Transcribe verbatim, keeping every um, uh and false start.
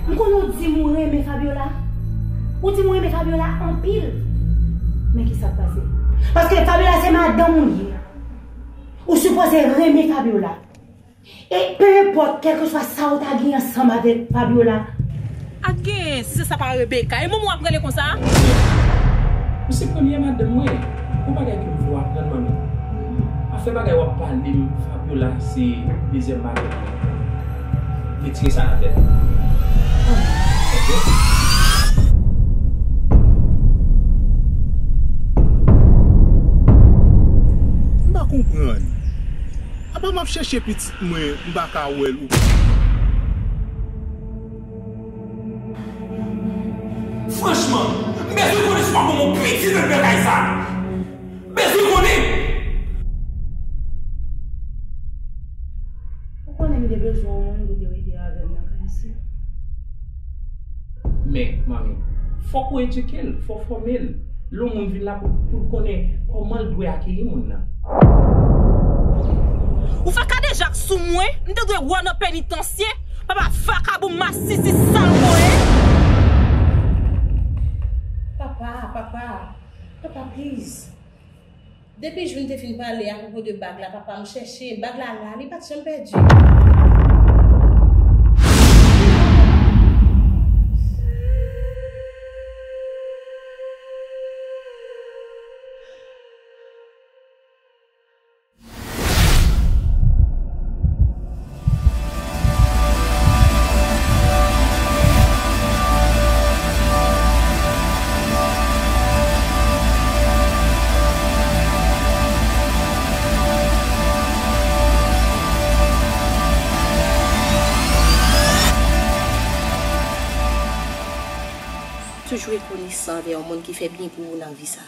M konnen w di m ou renmen Fabiola. Ou di m ou renmen Fabiola anpil. Men ki sa k pase? Paske Fabiola se madanm ou l ye. Ou sipoze renmen Fabiola. E pe enpòt, kèlkeswa sa ou ta gen ansanm avèk Fabiola. Ak gen, si se sa pa Rebecca. E manman w ap rele konsa? Ou se premye madanm mwen. Yon bagay ke m vle w aprann, manmi. Afè bagay w ap pale m, Fabiola se dezyèm madanm mwen. Retire sa nan tèt ou. Oke? M pa konprann. Apa m ap chèche pitit mwen, m pa ka wè l ou. Franchman, m bezwen konnen si w ap ban m yon pitit anndan kay sa. M bezwen konnen! Ou konnen m te bezwen yon moun pou te rete avè m nan kay sa. Men, manmi, fòk ou edike l, fò w fòme l. Lè yon moun vin la pou, pou l konnen kòman l dwe akeyi moun nan. Ou fè kadejak sou mwen, m te dwe wè w nan penitansye, papa vakabon masisi sal mwen. Papa, papa, papa, please. Depi jou n te fin pale apwopo de bag la, papa, m chèche, bag la la, li pa t janm pèdi. Toujou rekonesan anvè yon moun ki fè byen pou ou nan vi sa.